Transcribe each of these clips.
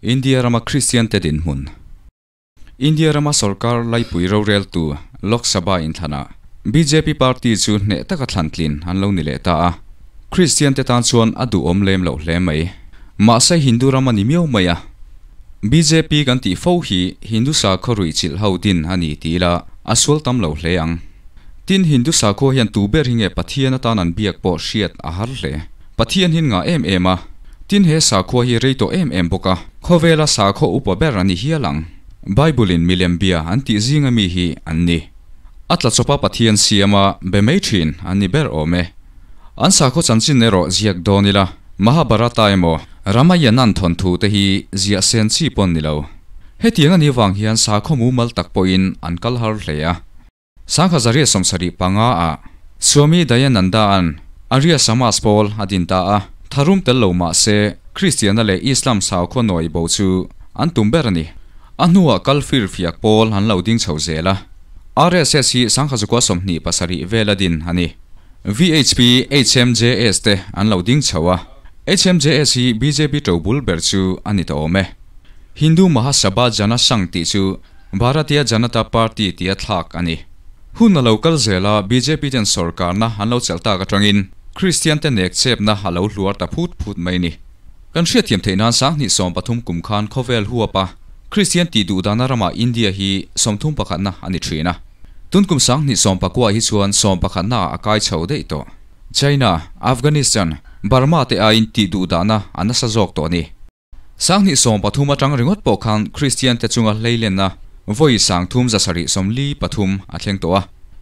India rama Kristian te dinhmun. India rama sorkar laipui roreltu Lok Sabha inthlanah bjp party chu hneh taka thlan tlin an lo ni leh ta a. Kristian te tan chuan a duhawm lem loh hle mai. Mahse Hindu ram a ni miau mai a. Bjp kan tih fo hi Hindu sakhaw ruihchilh ho din a ni ti ila a sual tam lo hle ang. Tin, Hindu sakhua hian tu ber hi nge Pathian atan an biak pawh hriat a har hle. Pathian hi ngah em em a, tin he sakhua hi rei tawh em em bawk a, khawvela sakhaw upa ber a ni hial ang. Bible-in milem bia an tih zinga mi hi an ni. A tla chawpa Pathian siama be mai thin an ni ber awm e. An sakhaw chanchin erawh ziak dawn ila, Mahabharata emaw Ramayanan thawnthu te hi ziah sen chi pawn ni lo. Hetiang a nih vang hian sakhaw mumal tak pawhin an kal har hle a. 1975 ah Swami Dayananda-a'n Arya Samaj pawl a din ta a, tharum tel lo mah se Kristianna leh Islam saukhaw nawi bo chu an tum ber a ni. A hnuah kal fir fiak pawl an lo ding chho zel a. RSS hi 1927 vela din a ni. VHP, HMJS te an lo ding chho a. HMJS hi bjp ṭobul ber chu a ni ta awm e. Hindu Mahasabha Jana Sangh tih chu Bharatiya Janata Party tia thlak a ni. Hun a lo kal zel a, bjp ten sorkarna an lo chelh tak atangin Kristian te nek chepna a lo hluar ta phut phut mai ni. Kan hriatthiam theih nan 2030 kum khan khawvel huapa Kristian tih duh dana ramah India hi 31 na a ni thin a. Tun kum 2019 hi chuan 11 naah a kai chho daih tawh. China, Afghanistan, Burma te aiin tih duh dahna a nasa zawk tawh a ni. 2013 atang ringawt pawh khan Kristian te chunga hleilenna vawi 3743 a thleng tawh a.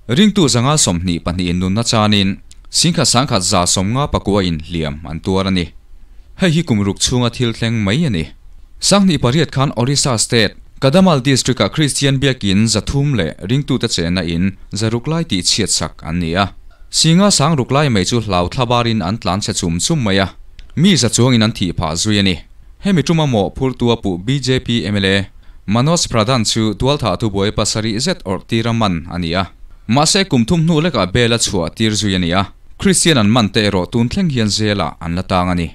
Ringtu 522 in nunna chanin 11,159 in hliam an tuar a ni. Hei hi kum ruk chhunga thil thleng mai a ni. 2008 khan Orissa State, Kadamal District-ah Kristian biakin 300 leh ringtute chenna in 600 lai tih chhiatsak an ni a. Singa 6000 lai mai chu hlau thlabarin an tlan chhe chum chum mai a. Mi za chuangin an thih phah zui a ni. Hemi tuma mawh phurtu a puh bjp mla Manoj Pradhan chu tualthah thubuai pasarih zet awrh tira man a ni a. Mahse kum thum hnu lekah bail a chhuah tir zui a ni a. Kristian an man te erawh tun thleng hian zelah an la tang a ni.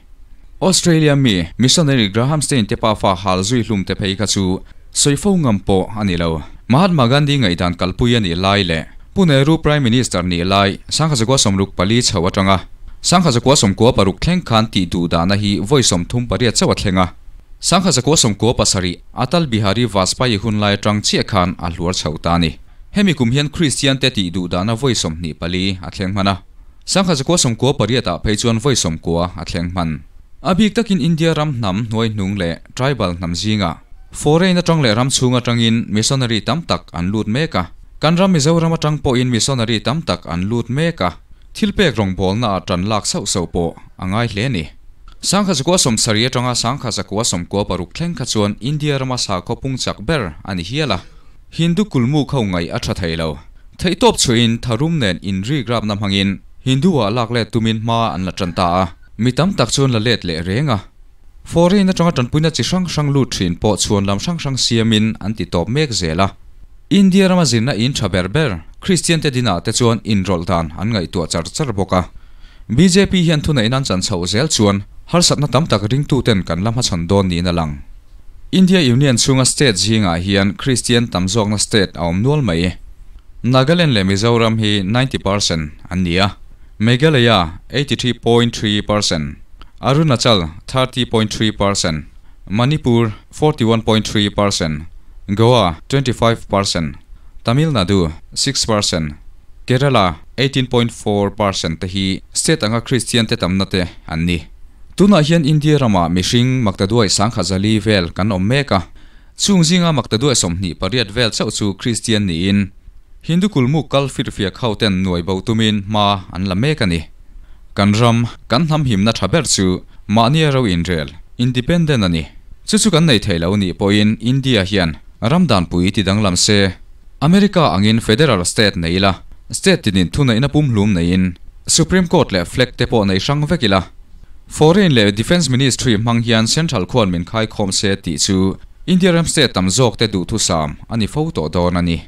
Australia mi missionary Graham Stein te pafa hal zui hlum te phei kha chu sawi fo ngam pawh a ni lo. Mahatma Gandhi ngaihdan kalpui a nih lai leh Pu Nehru Prime Minister nih lai 1964 chho atanga 1996 thleng khan tih duh dahna hi vawi 38 chauh a thleng a. 1997 Atal Bihari Vajpayee hun lai atang chiah khan a hluar chho ta a ni. Hemi kum hian Kristian te tih duh dahna vawi 24 a thleng hman a. 1998 ah phei chuan vawi 90 a thleng hman. A bik takin India ram hnam hnuai hnung leh tribal hnam zingah foreign atang leh ram chhung atangin missionary tam tak an lut mek a. Kan ram Mizoram atang pawhin missionary tam tak an lut mek a. Thil pek rawngbawlna ah tan lak sauh sauh pawh a ngai hle a ni. 1970 atanga 1996 thleng kha chuan India rama sakhaw pung chak ber a ni hial a. Hindu kulmu kho ngaih a tha thei lo. Theihtawp chhuahin tharum nen inrikrapna hmangin Hindu-ah lak let tumin hma an la tan ta a. Mi tam tak chuan la let leh reng a. Foreign atanga tanpuina chi hrang hrang lut thin pawh chhuan lam hrang hrang siamin an ti tawp mek zel a. India rama zinna in tha ber ber Kristian te dinah te chuan inrawlh dan an ngaihtuah char char bawk a. Bjp hian thuneihna an chan chhoh zel chuan harsatna tam tak ringtuten kan la hmachhawn dawn niin a lang. India Union chhunga state zingah hian Kristian tam zawkna state a awm nual mai. Nagaland leh Mizoram hi 90% an ni a, Meghalaya 83.3%, Arunachal 30.3%, Manipur 41.3%, Goa 25%, Tamil Nadu 6%, Kerala 18.4% te hi state anga Kristian te tamna te an ni. Tunah hian India ramah mihring maktaduai 1004 vel kan awm mek a, chung zinga maktaduai 28 vel chauh chu Kristian niin Hindu kulmuk kal firfiak ho ten nuai bo tumin hma an la mek a ni. Kan ram, kan hnam himna tha ber chu mahni ro inrel, independent a ni. Chu chu kan nei thei lo nih pawhin India hian ram danpui ti danglam se. America angin federal state nei ila, state tinin thuneihna pumhlum neiin Supreme Court leh flag te pawh nei hrang vek ila. Foreign leh Defence Ministry hmang hian central khuan min khai khawm se tih chu India ram state tam zawk te duhthusam a ni fo tawh dawn a ni.